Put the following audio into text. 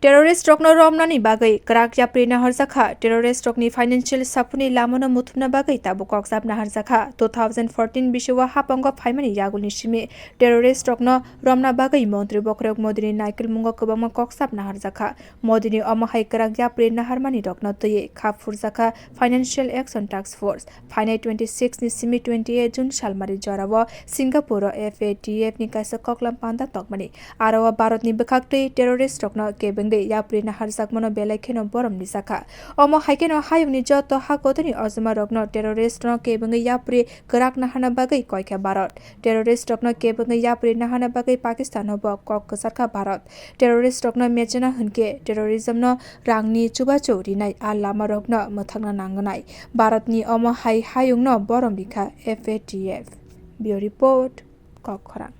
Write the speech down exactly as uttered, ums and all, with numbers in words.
Terrorist rokno romnani bagwi kwrak yapri naharjakha. Terrorist rokni financial saphurni lamano muthupna bagwi tabuk kokchap naharjakha. Two thousand fourteen bisio hapango phaimani yagulni simi terrorist rokno romna bagwi Montri Bokhorok Modini naikolmungo kwbangma kokchap naharjakha. Modini omo hai kwrak yapri naharmani rokno twiwi kha phurjakha Financial Action Task Force. Phainai twenty six ni simi twenty eight June salmari jorao Singapore o F A T F ni kaisa koklam panda tokmani. Aro o Bharat ni bwkhaktwi terrorist rokno kebengwi yapri naharjakmano belai kheno borom rijakha. Omo hai kheno hayungni joto ha kotorni ojma rokno terrorist rokno kebengwi yapri kwrak naharna bagwi koikha Bharat. Terrorist rokno kebengwi yapri naharna bagwi Pakistan no bo kok kwcharkha Bharat. Terrorist rokno mechana hwnkhe terrorism no rangni chubachu rinai a lama rokno mwthangna nangnai. Bharat ni omo hai hayungno borom rikha F A T F. Bureau Report, Kokkhorang.